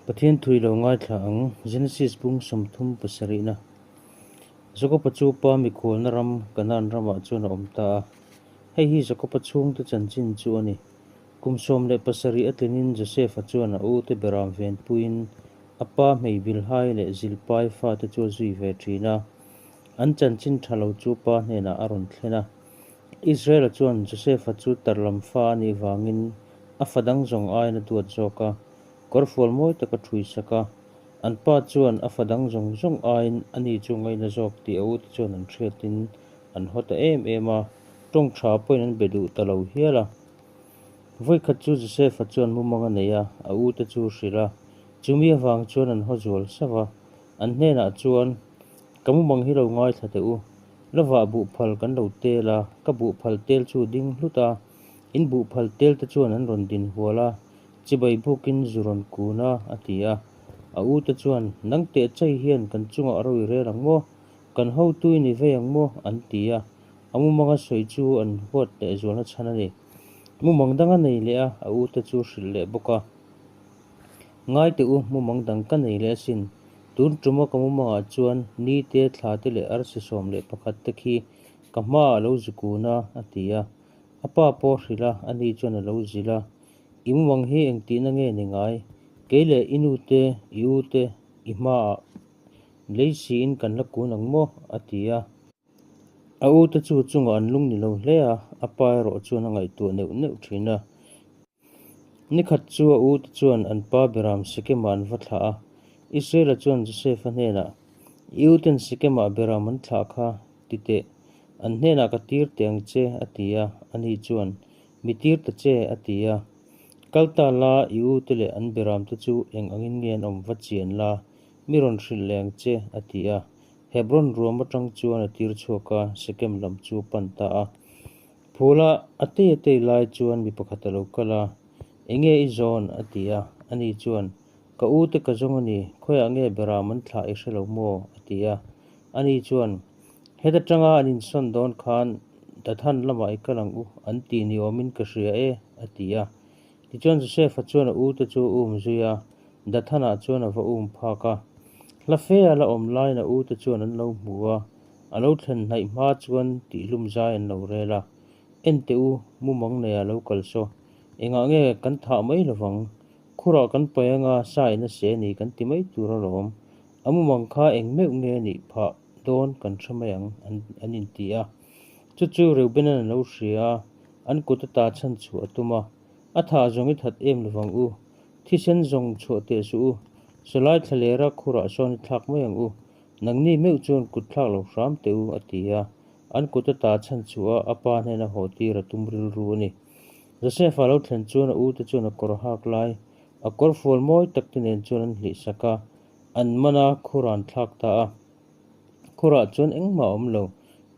Pathian thui lo ngaithla ang, Genesis bung 37 na. Jakoba chu pa mikhualna ram Kanaan ramah chuan a awm ta a. Hei hi Jakoba chhungte chanchin chu a ni. Kum 17 a tlinin Josefa chuan a ute beram venpuiin a pa hmei Bilhai leh Zilpai fate chu a zui ve thin a. An chanchin tha lo chu pa hnenah a rawn thlen a. Israela chuan Josefa chu tarlam fa a nih vangin a fa dang zawng aiin a duat zawk a. Kawrfual mawi tak a ṭhui sak a, an pa chuan a fa dang zawng zawng aiin ani chu ngaina zawk tih a ute chuan an hriatin an haw ta em em a, ṭawng ṭha pawhin an be duh ta lo hial a. Vawikhat chu Josefa chuan mumang a nei a, a ute chu hrilh a, chumi avang chuan an haw zual sauh a, an hnenah chuan, Ka mumang hi lo ngaithla teh u, lovah buhphal kan lo tel a, ka buhphal tel chu ding hlut a, in buhphal tel te chuan an rawn din hual a, Chibai bukin zu rawn kun a, a ti a. A ute chuan, Nang teh chai hian kan chungah ro i rel ang maw? Kan hotu i ni vei ang maw? an ti a. A mumanga sawi chu an huat leh zualna chhan a ni. Mumang dang a nei leh a, a ute chu hrilh leh bawk a. Ngai teh u, mumang dang ka nei leh asin. Tun tuma ka mumangah chuan ni te, thla te leh arsi 11 te khi ka hmaah a lo zu kun a, a ti a. A pa pawh hrilh a, ani chuan a lo zilh a. I mumang hi engtihna nge ni ngai? Kei leh i nu te, i u te, i hmaah lei siin kan la kun ang maw? a ti a. A u te chu chungah an lung ni lo hle a, a pa erawh chuan a ngaihtuah neuh neuh thin a. Nikhat chu a u te chuan an pa Beram Sekemah an va thlah a. Israela chuan Josefa hnenah, I u ten Sekemah Beram an thlah kha ti teh, an hnenah ka tir teh ang che, a ti a. Ani chuan, Mi tir ta che, a ti a. Kal ta la, i u te leh an beram te chu eng angin nge an awm va chian la, mi rawn hrilh leh ang che, a ti a. Hebron ruam atang chuan a tir chhuak a, Sekem lam chu a pan ta a. Phula a tei a tei lai chuan mi pakhat a lo kal a, Enge i zawn? a ti a. Ani chuan, Ka u te ka zawng a ni, khawiah nge beram an thlah i hre lo maw? a ti a. Ani chuan, Heta tanga an insawn dawn khan Dathan lamah i kal ang u, an ti ni awmin ka hria e, a ti a. Tichuan Josefa chuan a ute chu a um zui a, Dathanah chuan a va um phak a. Hla fe a la awm laiin a ute chuan an lo hmu a, a lo thlen hnaih hma chuan tihlum zai an lo rel a. En teh u, mumang neiah lo kal saw, engah nge kan thah mai lovang? Khurah kan paih anga sa in a seh a ni kan ti mai tur alawm. A mumang kha eng meuh nge a nih phah dawn kan hre mai ang an inti a. Chu chu Reubenan a lo hria a, an kut ata chhan chhuah a tum a. A thah zawng i that em lovang u, thisen zawng chhuah teh suh u, sawlai thlalera khurah sawn i thlak mai ang u, nangni meuh chuan kut thlak lo hram teh u, a ti a. An kut ata chhan chhuah a, a pa hnena haw tir a tum rilru a ni. Josefa lo thlen chuan a ute chuan a kawr hak lai, a kawr fual mawi tak te nen chuan an hlih sak a, an man a, khur an thlak ta a. Khurah chuan engmah a awm lo,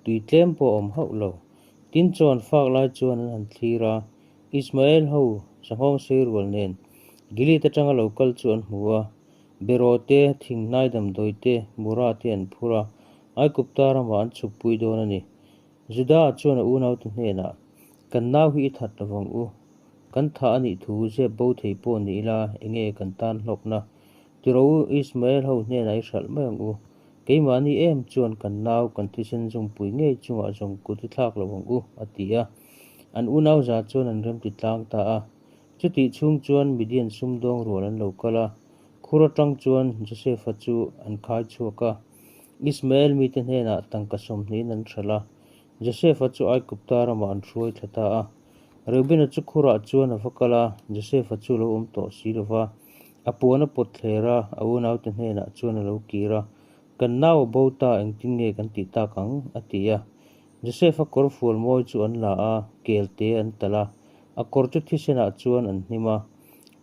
tui tlem pawh a awm hauh lo. Tin chaw an fak lai chuan an han thlir a, Ismael ho sanghawng sei rual nen Gilead atanga lo kal chu an hmu a, Beraw te, thinghnai damdawi te, Mura te an phur a, Aigupta ramah an chhukpui dawn a ni. Juda chuan a unaute hnenah, Kan nau hi i that lovang u. Kan thah a nih thu zep bo thei pawh ni ila, enge kan tan hlawkna? Tiro u, Ismael ho hnenah i hralh mai ang u. Keimahni em chuan kan nau, kan thisen zawngpui ngei chungah zawng kut i thlak lo ang u, a ti a. An unau za chuan an remti tlang ta a. Chutih chhung chuan Midian sumdawng rual an lo kal a, khur atang chuan Josefa chu an khai chhuak a. Ismael mite hnenah tangka 20in an hralh a, Josefa chu Aigupta ramah an hruai thla ta a. Reubena chu khurah chuan a va kal a, Josefa chu a lo awm tawh si lo va. A puan a pawt thler a, a unaute hnenah chuan a lo kir a, Kan nau a bo ta, engtin nge kan tih tak ang? a ti a. Josefa kawr fual mawi chu an la a, kel te an talh a, a kawr chu thisenah chuan an hnim a.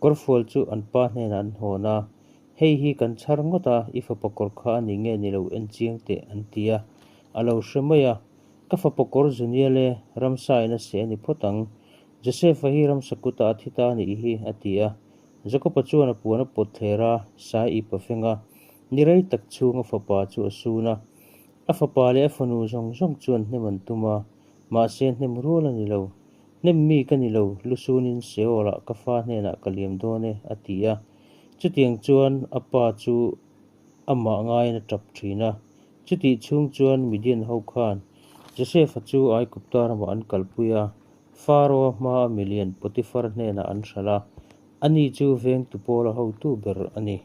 Kawr fual chu an pa hnenah an hawn a, Hei hi kan chhar ngawt a, i fapa kawr kha a ni nge ni lo en chiang teh an ti a, a lo hre mai a. Ka fapa kawr Juniel e, ramsa in a seh a ni phawt ang. Josefa hi ramsa kutah a thi ta a nih hi, a ti a. Jakoba chuan a puan a pawt thler a, sai ip a feng a. Ni rei tak chhung a fapa chu a sun a. A fapa leh a fanu zawng zawng chuan hnem an tum a, mahse hnem rual a ni lo. Hnem mi ka ni lo, lu sunin Seol-ah ka fa hnenah ka liam dawn e, a ti a. Chutiang chuan a pa chu amah ngaiin a tap thin a. Chutih chhung chuan Midian ho khan Josefa chu Aigupta ramah an kalpui a, Faraoa hmaa milian Potifar hnenah an hralh a, ani chu vengtu pawla hotu ber a ni.